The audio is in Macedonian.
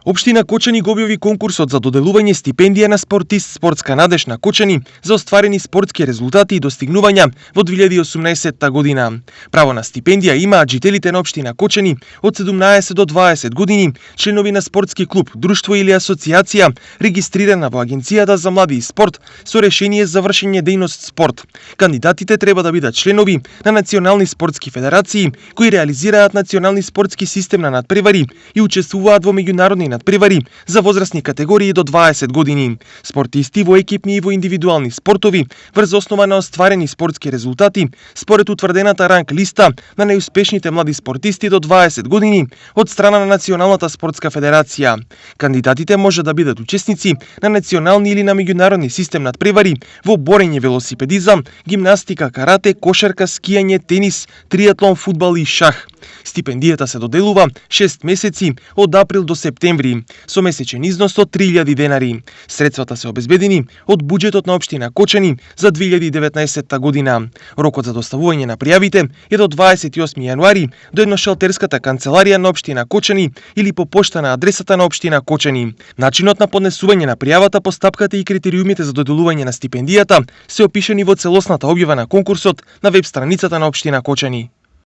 Општина Кочани го објави конкурсот за доделување стипендија на спортист спортска надеж на Кочани за остварени спортски резултати и достигнувања во 2018 година. Право на стипендија имаат жителите на општина Кочани од 17 до 20 години, членови на спортски клуб, друштво или асоциација регистрирана во Агенцијата за млади и спорт со решение за вршење дејност спорт. Кандидатите треба да бидат членови на национални спортски федерации кои реализираат национални спортски систем на надпревари и учествуваат во меѓународни надпревари за возрастни категории до 20 години. Спортисти во екипни и во индивидуални спортови врз основа на остварени спортски резултати според утврдената ранг листа на најуспешните млади спортисти до 20 години од страна на Националната спортска федерација. Кандидатите може да бидат учесници на национални или на меѓународни систем надпревари во борење, велосипедизам, гимнастика, карате, кошарка, скијање, тенис, триатлон, фудбал и шах. Стипендијата се доделува 6 месеци од април до септември со месечен износ од 3000 денари. Средствата се обезбедени од буџетот на општина Кочани за 2019 година. Рокот за доставување на пријавите е до 28 јануари до едношалтерската канцеларија на општина Кочани или по пошта на адресата на општина Кочани. Начинот на поднесување на пријавата, постапката и критериумите за доделување на стипендијата се опишани во целосната објава на конкурсот на веб страницата на општина Кочани.